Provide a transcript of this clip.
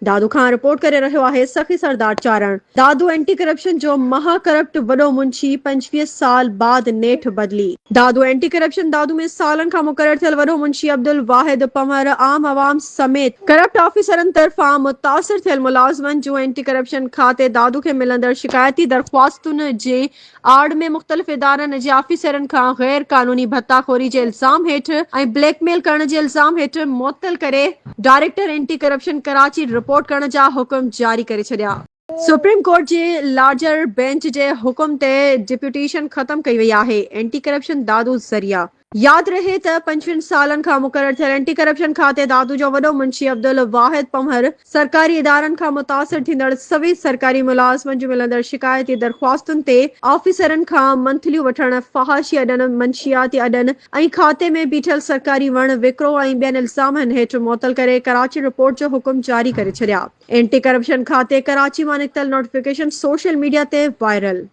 دادو کان رپورٽ ڪري رهيو آهي سخي سردار چارڻ. دادو اينٽي ڪرپشن جو مها ڪرپٽ وڏو منشي 25 سال بعد نيٺ بدلي. دادو اينٽي ڪرپشن دادو ۾ سالن کان مقرر ٿيل وڏو منشي عبدالواحد پنهور عام عوام سميت ڪرپٽ آفيسرن طرفان متاثر ٿيل ملازمن جون اينٽي ڪرپشن کاتي دادو کي ملندڙ شڪايتي درخواستن جي آڙ ۾ مختلف ادارن جي آفيسرن کان غير قانوني ڀتا خوري جي الزام هيٺ ۽ بليڪ ميل ڪرڻ جي الزام هيٺ معطل ڪري director anti corruption Karachi report ڪرڻ جا حڪم جاري ڪري ڇڏيا. سپريم ڪورٽ جي لارجر بينچ جي حڪم تي ڊپيوٽيشن ختم ڪئي وئي آهي، اينٽي ڪرپشن دادو ذريعا. ياد رهي ته 25 سالن کان مقرر ٿيل اينٽي ڪرپشن کاتي دادو جو وڏو منشي عبدالواحد پنهور سرڪاري ادارن کان متاثر ٿيندڙ سوين سرڪاري ملازمن جون ملندڙ شڪايتي درخواستن تي آفيسرن کان منٿليون وٺڻ، فحاشي اڏن، منشياتي اڏن ۽ کاتي ۾ بيٺل سرڪاري وڻ وڪرو ۽ ٻين الزامن هيٺ معطل ڪري ڪراچي رپورٽ جو حڪم جاري ڪري ڇڏيا. اينٽي ڪرپشن کاتي ڪراچي مان نڪتل نوٽيفڪيشن سوشل ميڊيا تي وائرل.